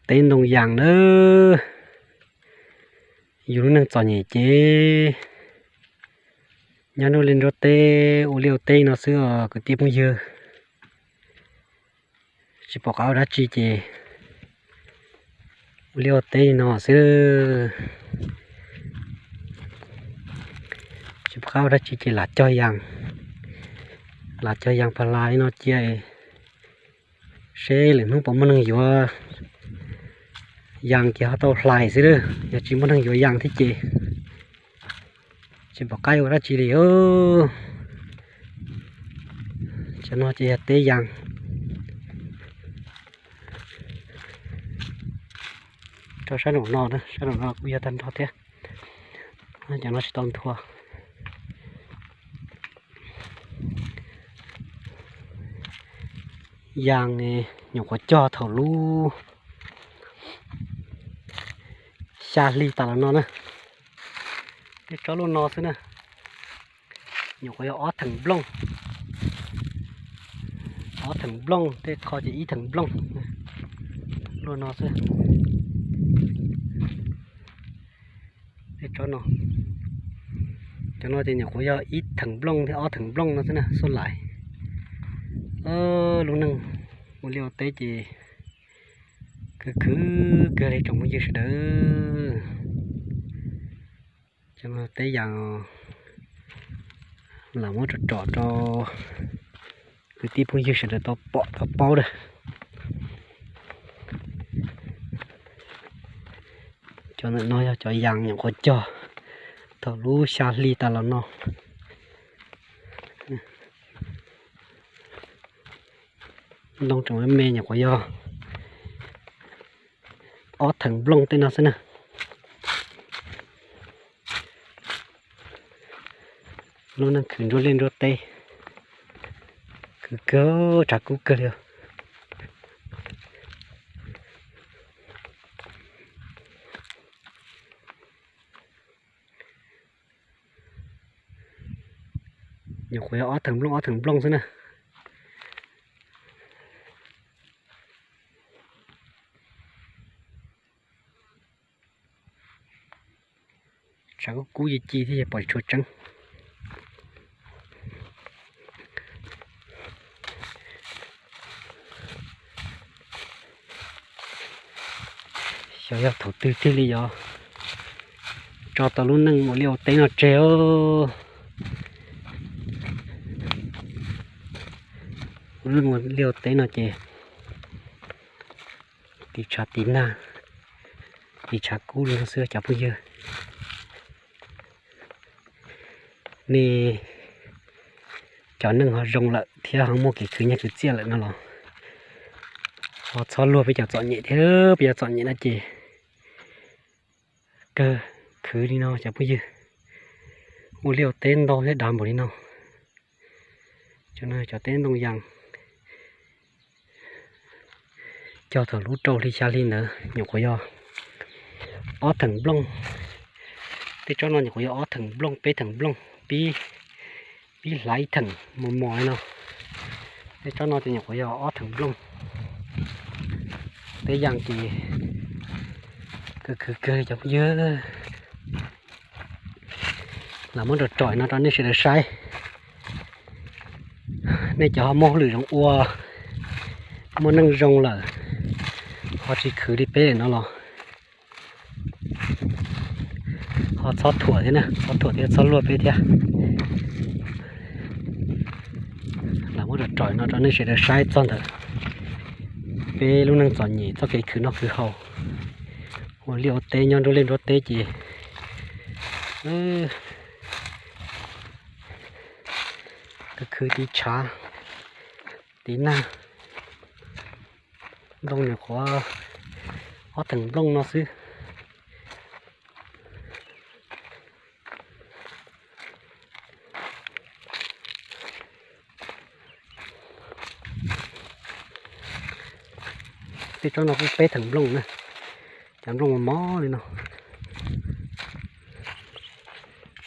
Teb ntoo yas nawb. Yus lub neej txom nyem ces nyob nruab liaj nruab teb ua liaj ua teb no xwb os kwv tij phooj ywg. Tsis pom qab ua dab tsi ces ua liaj ua teb li no xwb. Tsis pom qab ua dab tsi ces lam cog yas, lam cog yas pas las li no cia seb lwm hnub puas muaj neeg yuav. Yas ces ho tau hlais xwb lawm, yog tsis muaj neeg yuav yas thiab ces tsis pom qab ua dab tsi li. Cov no ces yog teb yas. Rau sab nraum no, sab nraum no kuj yog tag nrho thiab. Cov no tsis tau nthua. Yas nyuam qhuav cog thaum lub xya hli tas los no na. Tej tsob luaj no xwb na. Nyuam qhuav yog ob theem nplooj, ob theem nplooj, tej qho ces ib theem nplooj. Luaj no xwb. Tej tsob no, cov no ces nyuam qhuav yog ib theem nplooj thiab ob theem nplooj no xwb na, xuaj lais. Lub neej ua liaj ua teb ces khwv khwv kawg li tsoom phooj ywg sawv daws. Cov no teb yas, lam muab tsom tsom rau kwv tij phooj ywg sawv daws tau pom tau paub na. Cov ntawm no yog cov yas nyuam qhuav cog thaum lub xya hli tas los no. Ntoo tseem me me, nyuam qhuav yog ob theem nplooj tej no xwb na. Lub neej khwv nruab liaj nruab teb, khwv kawg, tshav kub kawg li. Nyuam qhuav yog ob theem nplooj ob theem nplooj xwb na. Tshav kub kub ci ci thiab pom tsis tshua tseeb. Xyov yog thaum twg thiaj li yuav tso tau lub neej ua liaj ua teb no tseg os. Lub neej ua liaj ua teb no ces tiv tshav tiv nag, tiv tshav kub li no xwb cov phooj ywg. Nej cov neej ho zoo lawm thiab ho muaj kev khwv nyiaj khwv txiaj lawm no los ho txhob luag peb cov txom nyem thiab, peb cov txom nyem no ces kawg khwv li no cov phooj ywg. Ua liaj ua teb ntau thiab dav npaum li no. Cov no cov teb ntoo yas cog thaum lub rau hli xya hli ntawd, nyuam qhuav yog ob theem nplooj. Tej tsob no nyuam qhuav yog ob theem nplooj, peb theem nplooj, pib, pib hlav ib theem mos mos li no. Tej tsob no ces nyuam qhuav yog ob theem nplooj. Teb yas ces kawg khwv kawg li cov phooj ywg. Lam muab tsom tsom no rau nej sawv daws saib. Nej cov ho muaj hauj lwm zoo ua, muaj neej zoo lawm, ho tsis khwv li peb lawm no los ho txhob thuam thiab na, txhob thuam thiab txhob luag peb thiab. Lam muab tsom tsom no rau nej sawv daws saib txog ntawm peb lub neej txom nyem txoj kev khwv noj khwv haus, ua liaj ua teb nyob nruab liaj nruab teb ces khwv khwv tiv tshav tiv nag. Ntoo nyuam qhuav ob theem nplooj no xwb. Tej tsob no kuj peb theem nplooj na, cov nplooj mos mos li no.